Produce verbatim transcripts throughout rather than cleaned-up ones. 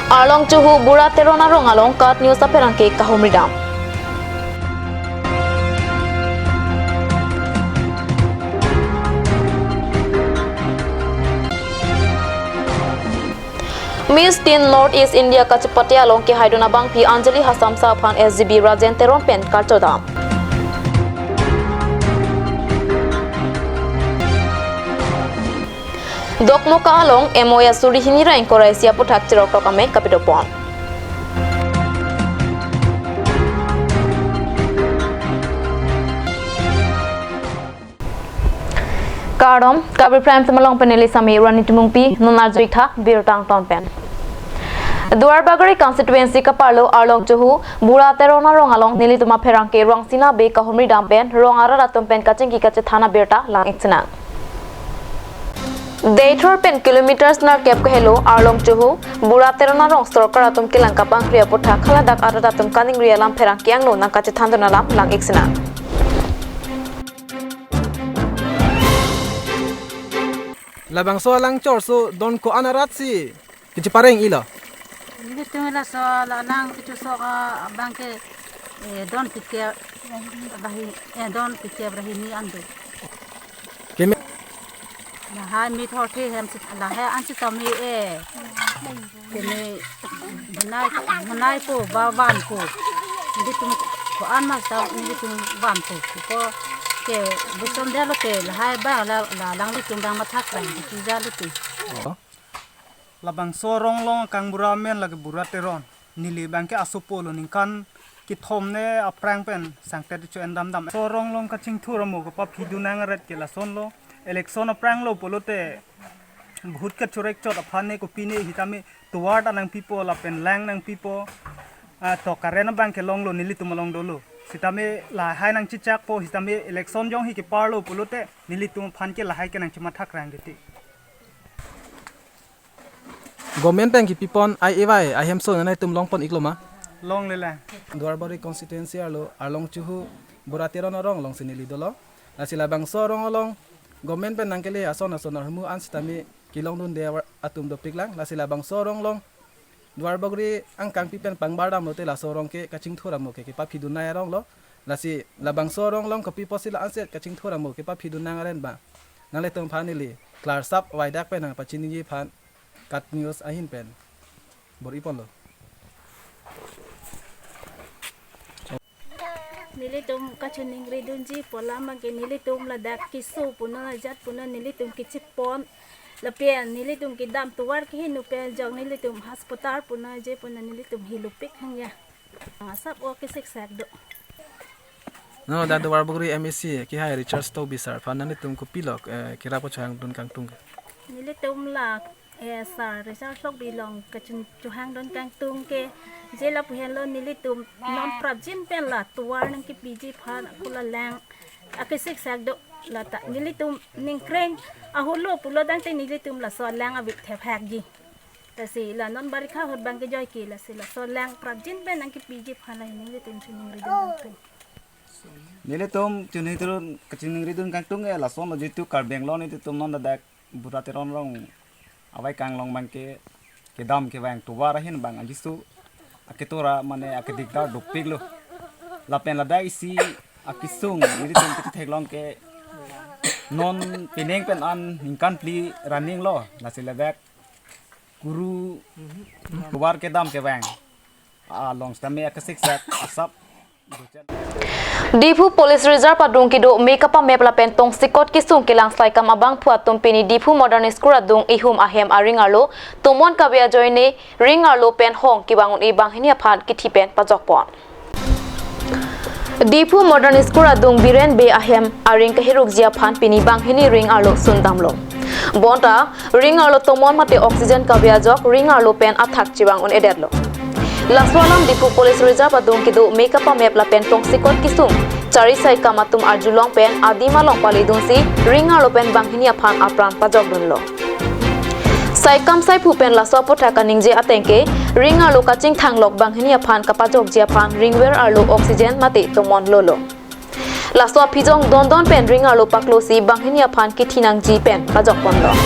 Arlong Chuhu Bura Teron arong along KAT News apherangke kahumridam. Miss Teen North East India kachepate along kehaidun abangpi Anjali Hassamsa aphan S G B Rajen Teron pen karchodam. Dokmoka along M O A suri hini ra ingkoi ra isi aputhak chiroktok amei kapidopon. Kardom, Karbi Prime Time along pen neli Sami Rani Timungpi, non arjuik tha birta angton pen. Duarbagori constituency kaparlo Arlong Chuhu Bura Teron arong along nelitum apherangke Rongsina Bey kahumridam pen rong arat atum pen kachingki kachethan abirta lang-ik sinang. Deithor pen kilometers nerkep kehelo Arlong Chuhu Bura Teron arong sorkar atum kelang kapangri aputhak haladak arat atum kaningri alam pherangke angno nangkachethandun alam lang-ik sinang. Labangso alang chorso don ko-an arat si kechepareng-ilo. Nelitum laso alang kechosok abangke, eh, don phlikep ra hini, eh, don phlikep ra hini an do. Keme- Lahai mithor the hem sit, lahai an sitame, eh. Keme, manai, manai ko, ba van ko. Nelitum ko-an mas ta nelitum van ko. Ko ke buson delo te lahai ba la, la alanglitum dang mathak rang di tija lite. Oh. Labangso arong along kangbura amen lake Bura Teron. Neli abangke asopo lo, ningkan kethom ne aphrang pen sangtet cho-en damdam. So arong along kachingthur amo kapaphidun nang aret ke lasonlo. Election aphrang lo pulote vote kachorek chot aphan ne kopine sitame tovar ta nangpipo lapen lang nangpipo. Ah, to current abangke longlo, nelitum along dolo. Sitame lahai nangchechakpo, sitame election jongsi keparlo pulote nelitum aphan ke lahai ke nangchemathak rang kiti. Government pen kepipon I A Y ahemso nanglitum longpon-iklo ma? Longle lang. Duarbagori constituency arlo Arlong Chuhu Bura Teron arong alongsi neli dolo. Lasi labangso arong along government pen nangkele ason ason arhumu an sitame kelongdunde atum dopiklang. Lasi labangso arong along Duarbagori angkangpi pen pangbar damlote laso arong ke kachingthur amo ke kepaphidun nai arong lo. Lasi labangso arong along kopi apotsi la-ansi kachingthur amo kepaphidun nang aren ba, nanglitum aphan neli klarsap waidak pen nangpachiniji aphan KAT News ahin pen bor-iponlo. Nelitum kachiningridunji pu alam abangke nelitum ladak keso punon ajat punon nelitum kechepon lapen nelitum kedam tovar kehingno pen jok nelitum hospital punon aje punon nelitum hilupik hangya. Asap o kesiksak do. No, dak Duarbagori M A C kehai Richard Tokbi sir aphan nanglitum kopilok, eh, kerap chohangdun kangtung ke? Nelitum la, eh, sir Richard Tokbi along kachun chohangdun kangtung ke, je lapu henlo nelitum non prapjin pen la tovar nangkepiji aphan akula lang akesiksak do lata nelitum ningkreng ahut lo pulo tangte nelitum laso lang ave thep hakji. Lasi la non barikha ahut abangke joike lasi laso lang prapjin pen nangkepiji aphan la nelitum chiningridun kangtung. Nelitum chiningridun, kachiningridun kangtung ke lasonlo jitu Karbi Anglong nelitum non ladak Bura Teron arong avaikang along abangke kedam kevang tovar ahin abang ajisu aketora mane akedikdar dopiklo. Lapen ladak isi akesung nelitum kechetheklong ke non penang pen an ningkan phli running lo, lasi ladak kuru tovar kedam kevang along sitame akesiksak asap. Diphu Police Reserve adung kedo me kapamep lapen tongsekot kesung kelang saikam abangphu atum pini Diphu Modern School adung ihum ahem aring arlo tomon kave ajoine ring arlo pen hong kevang un-e banghini aphan kithi pen pajokpon. Diphu Modern School adung Biren Bey ahem aring kehirukji aphan pini banghini ring arlo sundamlo. Bonta ring arlo tomon mate oxygen kave ajok ring arlo pen athak chevang un-edetlo. Laso alam Diphu Police Reserve adung kedo me kapamep lapen tongsekot kesung chari saikam atum arjulong pen adim along palidunsi ring arlo pen banghini aphan apran pajokdunlo. Saikam saiphu pen laso aputhak kaningje atengke ring arlo kachingthanglok banghini aphan kapajokji aphan ringver arlo oxygen mate tomon lolo. Laso aphijong dondon pen ring arlo paklosi banghini aphan kithi nangji pen pajokponlo.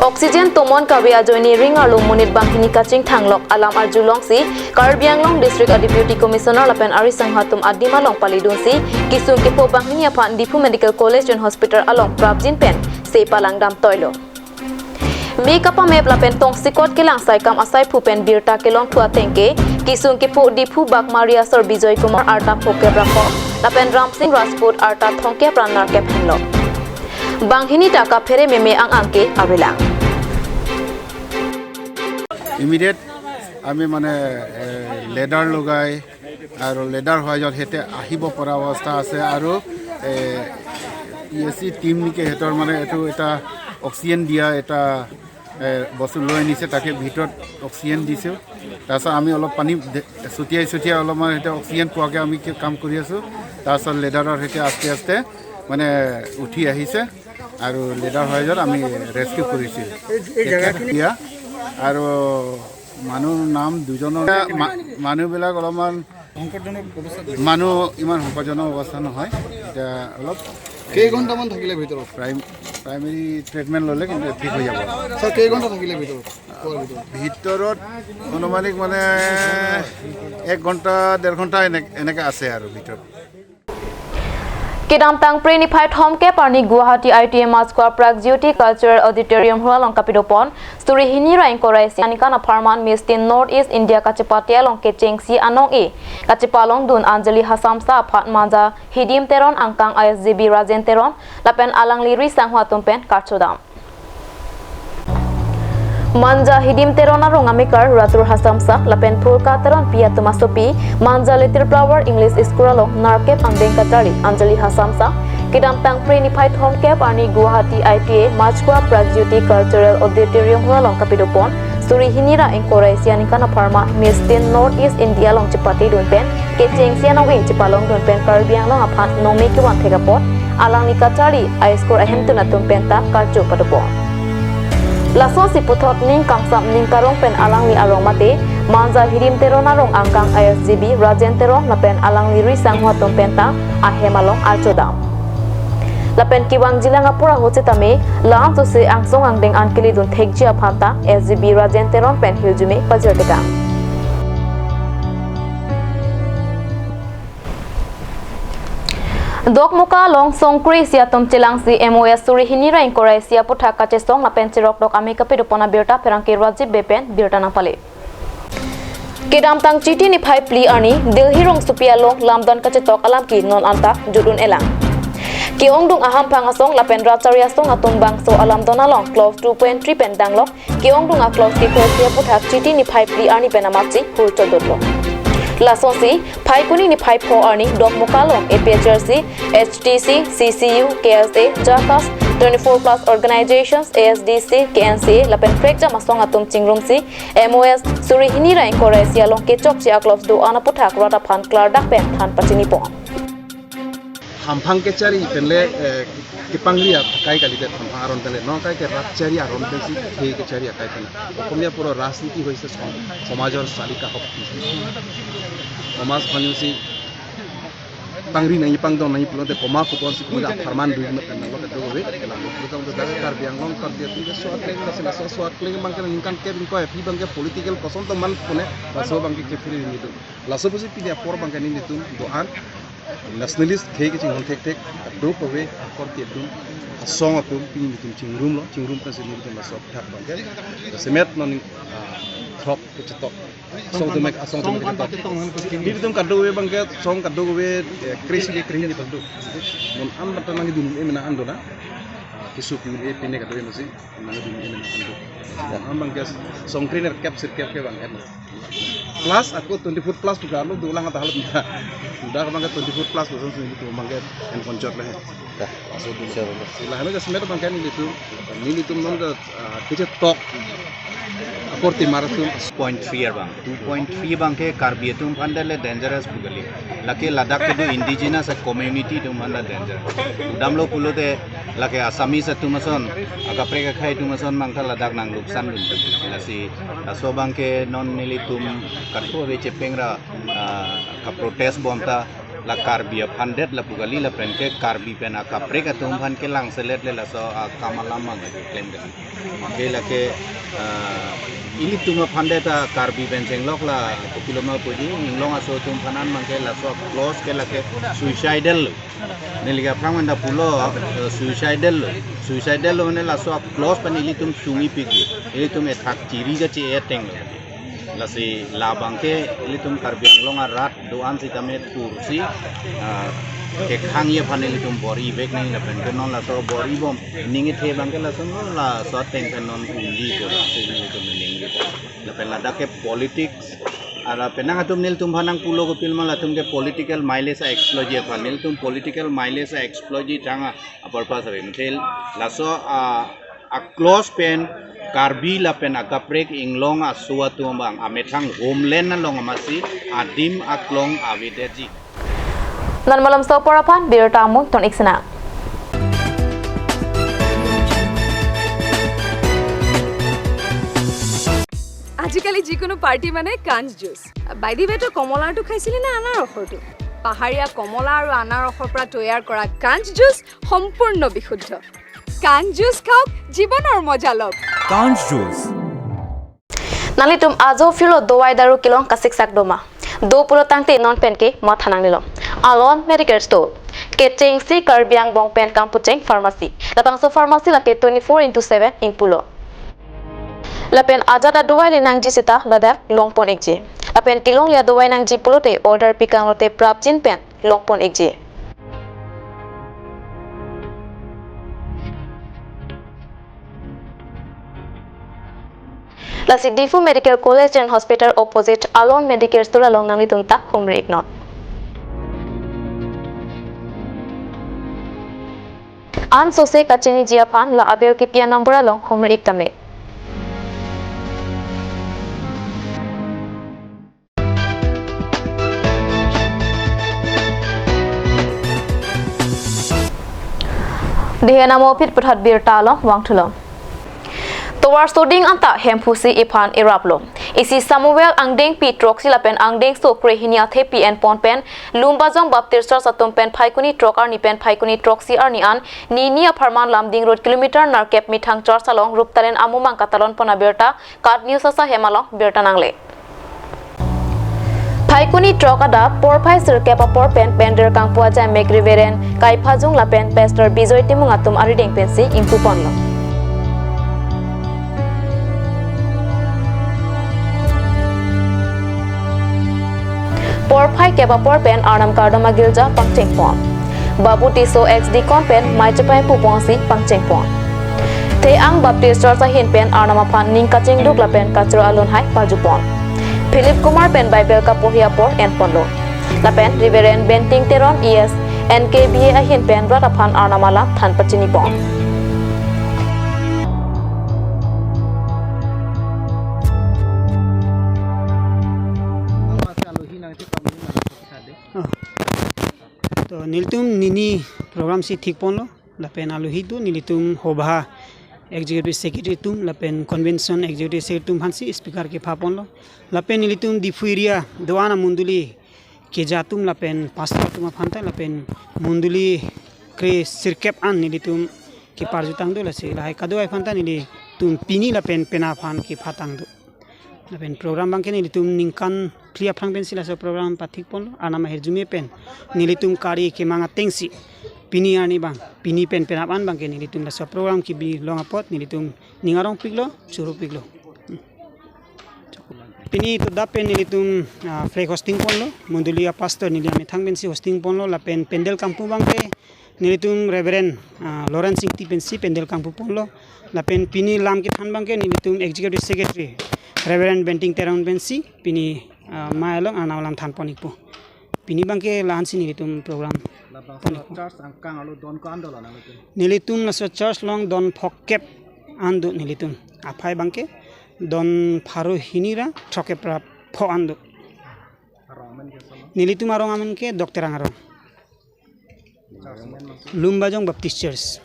Oxygen tomon kave ajoine ring arlo monit banghini kachingthang lok alam arjulongsi Karbi Anglong District a Deputy Commissioner lapen ari sangho atum adim along palidunsi kesung kepo banghini aphan Diphu Medical College and Hospital along prapjin pen se palangdam toilo. Me kapamep lapen tongsekot kelang saikam asaiphu pen birta kelongthu ateng ke kesung kepo Diphu Bagmari asor Bijoy Kumar arta phokep ra kep lapen Ramsing Rajput arta thomkep ra nerkep henlo. Banghini ta kaphere meme ang ang ke avelang. Immediate আমি মানে লেডাৰ লগাই আৰু লেডাৰ হোৱা য'ত সিহঁতে আহিব পৰা অৱস্থা আছে আৰু পি এছ চি টিম নেকি সিহঁতৰ মানে এইটো এটা অক্সিজেন দিয়া এটা এ, বস্তু লৈ আনিছে, তাকে ভিতৰত অক্সিজেন দিছে। তাৰপিছত আমি অলপ পানী দে- ছটিয়াই ছটিয়াই অলপমান সিহঁতে অক্সিজেন পোৱাকৈ আমি কি- কাম কৰি আছোঁ। তাৰপিছত লেডাৰৰ সৈতে আস্তে আস্তে মানে উঠি আহিছে আৰু লেডাৰ হোৱা য'ত আমি ৰেস্কিউ কৰিছোঁ। এই- এই জেগাখিনি এতিয়া আৰু মানুহ নাম দুজনৰ মা- মানুহবিলাক অলপমান সংকটজনক অৱস্থাত মানুহ ইমান সংকটজনক অৱস্থা নহয়। এতিয়া অলপ কেইঘণ্টামান থাকিলে ভিতৰত? প্ৰাইম প্ৰাইমেৰী ট্ৰিটমেণ্ট ল'লে কিন্তু ঠিক হৈ যাব। ছাৰ, কেইঘণ্টা থাকিলে ভিতৰত? ভিতৰত আনুমানিক মানে এক ঘণ্টা ডেৰ ঘণ্টা এনে এনেকৈ আছে আৰু ভিতৰত। Kedamtang Phre niphai thomkep arni Guwahati I T A Machkwa Pragjyoti Cultural Auditorium Hall along kapidopon suri hini ra ingkoi ra isi aningkan apharman Miss Teen North East India kachepate along kechengsi anong-e kachepalongdun Anjali Hasamsa aphan Manja Hidim Teron angkang I S G B Rajen Teron lapen alangli ri sangho atum pen karchodam. Manja Hidim Teron arong amekar Ratur Hasamsa lapen Phurka Teron pi atum asopi Manja Little Flower English School along nerkep angdeng kacharli Anjali Hasamsa kedamtang Phre niphai thomkep arni Guwahati I T A Machkwa Pragjyoti Cultural Auditorium Hall along kapidopon suri hini ra ingkoi ra isi aningkan apharman Miss Teen North East India along chepatedun pen kechengsi anong-e chepalongdun pen Karbi Anglong aphan nongme kevan thek apot alangli kacharli a school ahemtun atum pen ta karcho padopon. Lasonsi puthot ning kangsam ning karong pen alangli arong mate Manja Hidim Teron arong angkang I S G B Rajen Teron lapen alangli ri sangho atum pen ta ahem along archodam. Lapen kevangjilang apor ahut setame la-an sose angsong angdeng an kelidun thekji aphan ta S G B Rajen Teron pen hirjume pajirtekang. Dokmoka along songkre isi atum chelangsi M O S suri hini ra ingkoi ra isi aputhak kachesong lapen cherokdok amei kapidopon abirta pherangke Rajib Bey pen birta nangpale. Kedamtang Chiti niphai phli arni Delhi rongsopi along lamdon kachetok alam ke non anta jut un-elang. Ke-ongdung ahamphang asong lapen rat chari asong atum bangso alamdon along clause two point three pen danglok ke-ongdung a clause kekroisi aputhak Chiti niphai phli arni pen amatsi hur chodotlo. Lasonsi Phaikuni niphai pho arni Dokmoka along A P H L C, H T C, C C U, K S A, JACAS, twenty-four plus organizations, A S D C, K N C A lapen prekjam asong atum chingrumsi M O S suri hini ra ingkoi ra isi along kechokche a clause do-an aputhak rat aphan klardak pen than pachinipon. Hamphang kechari penle eh, kepangri akai kalite hamphang aron penle non kai ke rat chari aron pensi khei kechari akai pen. Asamiya পুরো রাজনীতি হৈছে সম- সমাজৰ চালিকা শক্তি। সমাজখন হৈছে pangri nai pangdon nai pulote koma kupon si koma apharman dui mat kan lo kedo we. Bukan udah daga Karbi Anglong Karbi atum ke suat leng na sila suat leng bangke ningkan ke bingko happy bangke political koson to man pune laso bangke kefiri nitum. Laso pusi pini apor bangke nitum do-an nationalist khei kechinghon thek thek do kove akorte atum asong atum pini nitum chingrumlo, chingrum kan si nitum laso thak bangke semet non thok kechetok. Song tumek, song tumek ketok. Nitum kado we bangke song kado we kresi ke kresi ni padu. Mun an bata nang dun e mena an dona. Kesupi e pine kado we masi nang dun e mena an do. Am bangke song kriner kep sir kep ke bangke. Plus ako twenty four plus juga lo dolang ada halat. Udah bangke twenty four plus dosan sini tu bangke en koncot leh. Dah, masuk di sana. Sila hame semet bangke nitum. Nitum non da kechetok akorte mar atum. Point three abang, two point three abang ke Karbi atum aphan le dangerous pu kali. Lake ladak kedo indigenous a community atum aphan le danger. Damlo pulote lake Assamese atum ason, akaprek akhei atum ason mangta ladak nang luksan dun. Lasi laso abang ke non nelitum katho ave chepeng ra ah, ka protest bomta La Karbi aphan det lapu kali, lapen ke Karbi pen akaprek atum aphan ke langselet le laso akam alam mang lagi klem kali. Ke lake, ah, ilitum aphan det a Karbi pen chenglok la kopiloma puji, inglong aso atum aphan an mang ke laso clause ke lake suicidal lo. Neli ke aphrang manda pulo, eh, suicidal lo. Suicidal lo mane laso clause pen ilitum sungipik lo. Ilitum ethak chiri kachi-e ateng lo. Lasi labang ke ilitum Karbi Anglong arat do-an sitame thursi, ah, kekhangji aphan ilitum bor-i vek nang lapen ke non laso bor-i bom ning ithe abang ke laso non laso ateng pen non uli ko laso ilitum ning ko. Lapen ladak ke politics, ara penang atum nelitum aphan nangpulo kopiloma latum ke political mileage a-exploit ji aphan, nelitum political mileage a-exploit ji tang a, apar pasar intel laso a, a-clause pen Karbi lapen akaprek inglong aso atum abang amethang homeland along amatsi adim aklong avedetji. Non malom so apor aphan birta amul ton-ik sinang. আজিকালি যিকোনো পাৰ্টি মানে কাঞ্চ juice. By the ৱে, তই কমলাৰটো খাইছিলি নে আনাৰসৰটো? পাহাৰীয়া কমলা আৰু আনাৰসৰ পৰা তৈয়াৰ কৰা কাঞ্চ জুচ সম্পূৰ্ণ বিশুদ্ধ। কাঞ্চ জুচ খাওক, জীৱনৰ মজা লওক। Kanj Juice. Nanglitum ajo phirlo dovai daru kelong kasiksak doma. Do pulo tangte non pen ke matha nangnelo. Alon Medical Store. Kechengsi Karbi Anglong pen kangpucheng pharmacy. Labangso pharmacy lake twenty-four into seven ingpulo. Lapen ajat adovai le nangji seta ladak longpon-ikji. Lapen kelong ya dovai nangji pulote order pikang lote prapjin pen longpon-ikji. Lasi Diphu Medical College and Hospital opposite Alon Medical Store along nanglitum ta humri-iknon. Ansose kachiniji aphan la aber kipi a-number along humri-ik tame. Dehe namo phit puthot birta along vangthulo. Tovar soding anta Hemphu si iphan iraplo. Isi Samuel angdengpi throksi lapen angdengso krehini athepi enpon pen Lumbajong Baptist Church atum pen Phaikuni throk arni pen Phaikuni throksi arni an Nini apharman Lumding Road kilometer nerkep Methang Church along Ruptalen amumang katalon pon abirta KAT News asahem along birta nangle. Phaikuni throk adap porphai sirkep apor pen pandal kangpu ajai mek Reverend Kaiphajung lapen Pastor Bijoy Timung atum arideng pensi ingpu ponlo. Porphai kep apor pen Arnam kardom agirja pangcheng pon. Babu Tisso ex-deacon pen mei chepai puponsi pangcheng pon. Theang Baptist Church ahin pen Arnam aphan ning kachingduk lapen kachoro alun hai paju pon. Philip Kumar pen Bible kaporhi apor en ponlo. Lapen Reverend Benting Teron E S N K B A ahin pen rat aphan Arnam alam than pachini pon. To nelitum nini program si thik ponlo, lapen alohi do nelitum hobha executive secretary atum, lapen convention executive secretary atum aphansi speaker kepha ponlo, lapen nelitum Diphu area do-an amondoli keja atum lapen pastor atum aphanta, lapen mondoli kre sirkep an nelitum keparjutang do, lasi lahai kadokave aphanta nelitum pini lapen penap aphan kephatang do. Lapen program abangke nelitum ningkan phli aphrang pensi laso program pathik ponlo, Arnam ahirjume pen nelitum kari kemang atengsi pini arni abang, pini pen penap an abangke nelitum laso program kebi long apot nelitum ning arongpiklo, chorupiklo. Pini to adap pen nelitum, ah, flag hosting ponlo, mondoli apastor neli amethang pensi hosting ponlo, lapen pandal kangpu abangke nelitum Reverend, ah, Lawrence Ingti pensi pandal kangpu ponlo. Lapen pini lam kethan abangke nelitum executive secretary Reverend Benting Teron pensi pini, ah, mei along Arnam alam than pon-ikpo. Pini abangke la-ansi nelitum program. Labangso pon-ikpo. Church angkang arlo don ko-an dolo nanglitum? Nelitum laso church along don phokep an do nelitum. Aphai abangke don pharo hini ra throkkep ra pho an do. Arong amen ke solo? Nelitum arong amen ke Dok Terang arong. Church amen mang? Lumbajong Baptist Church.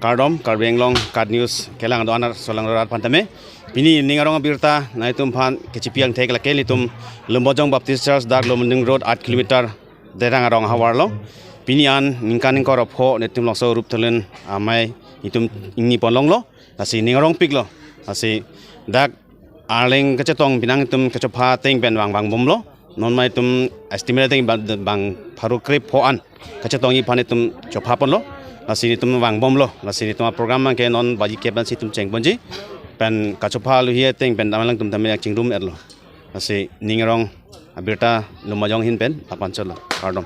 Kardom, Karbi Anglong Kat News kelang do-an arloso langdorat aphan tame. Pini ning arong abirta nangtum aphan kachipi angthek lake nelitum Lumbajong Baptist Church dak Lumding Road eight kilometer Derang arong ahavar lo. Pini an ningkan ingkoi ra pho nelitum Longso Rupthulen amei nelitum ingni pon longlo. Lasi ning arongpiklo. Lasi dak arleng kachetong pinang nelitum kachopha ateng pen vang vangbomlo. Non mai nelitum estimate ateng bang, bang pharo krepho an kachetongji aphan nelitum chopha ponlo. Lasi nelitum vangbomlo. Lasi nelitum aprogram abangke non baji kep ansi nelitum chengponji. Pen kachopha luhi ateng pen damlang nelitum tame chingrum etlo. Lasi ning arong abirta Lumbajong ahin pen lapuson chotlo. Kardom.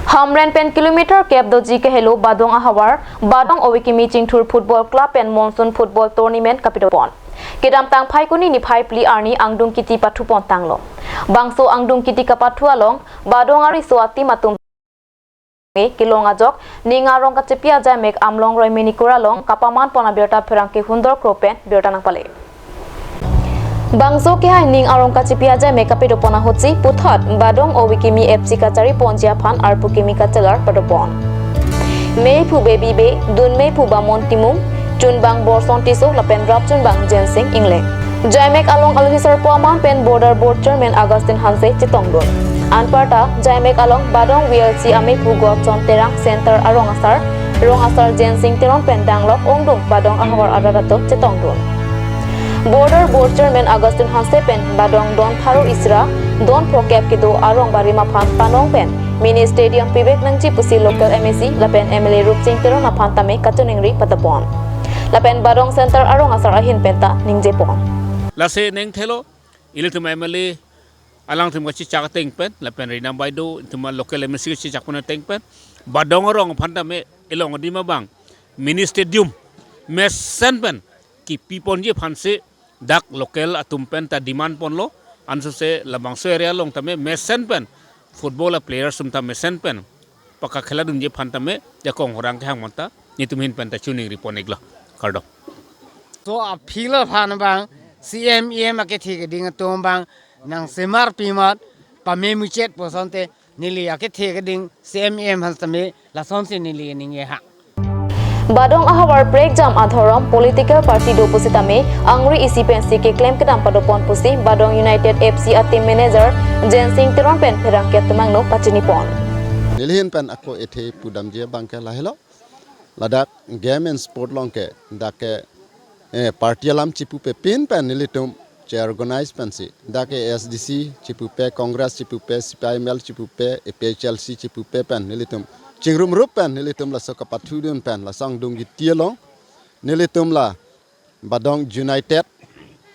Hamren pen kilometer kep doji kehelo Badong ahavar, Badong Ove Kimi Chingthur Football Club pen Monsoon Football Tournament kapidopon. Kedamtang Phaikuni niphai phli arni angdung kiti pathupon tanglo. Bangso angdung kiti kapathu along, Badong ariso a-team atum kelong ajok, ning arong kachipi ajaimek Amlong Roimini Kura along kapaman pon abirta pherangke Hundor Kro pen birta nangpale. Bangso kehai ning arong kachipi ajaimek kapidopon ahutsi puthot Badong Ove Kimi F C kachariponji aphan arpu kimi kachelar padopon. Meiphu Baby Bey, dunmeiphu Bamon Timung, chunbang Borson Tisso lapen rapchunbang Jensing Engleng. Jaimek along alohi sarpo aman pen Border Board Chairman Augustine Hanse chetongdun. Anparta, jaimek along Badong V L C ameiphu Godson Terang, Center arong asar, rong asar Jensing Teron pen danglok ongdung Badong ahavar arat atum chetongdun. Border Board Chairman Augustine Hanse pen Badong don pharo isi ra don phokep kedo arong barim aphan panong pen Mini Stadium pivek nangji pusi local M A C lapen M L A Rupsing Teron aphan tame kachiningri padopon. Lapen Badong Center arong asar ahin penta ningjepon. Lasi ningthelo, ilitum M L A alangtum kachechak ateng pen, lapen Rina Baideo, itum local M A C kachechak pon ateng pen, Badong arong aphan tame ilong adim abang Mini Stadium mesen pen kipiponji aphansi dak local atum pen ta demand ponlo, ansose labangso area along tame mesen pen football a-players atum ta mesen pen pakakheladunji aphan tame jakong horang kehang monta nelitum ahin penta chiningri pon-iklo. Kardom. So a-field aphan abang C M E M akethe keding atum abang nangsemar pimot pame muchet pu asonte neli akethe keding C M E M aphan tame lasonsi neli ningje ha. Badong ahavar prekjam adhorom political party do pusitame angri isi pensi keklem kedam padopon pusi Badong United F C a-team manager Jensing Teron pen pherangke atum angno pachinipon. Neli ahin pen ako ethe pudamji abangke lahelo. Ladak game and sport along ke dak ke, eh, party alam chipupe pin pen nelitum che-organize pensi dak ke A S D C chipupe, Congress chipupe, C P I M L chipupe, A P H L C chipupe pen nelitum chingrum rup pen nelitum laso kapathudun pen laso angdung kiti along nelitum la Badong United,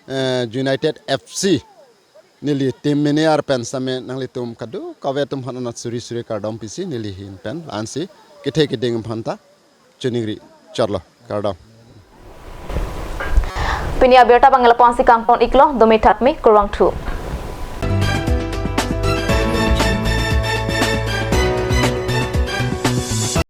eh, United F C neli team manager pen same nanglitum kadokave atum aphan anat suri suri kardom pisi neli ahin pen la-ansi kethe keding aphanta chiningri chotlo. Kardom. Pini abirta abang lapu-ansi kangton-iklo, dome thakme, kurvangthu.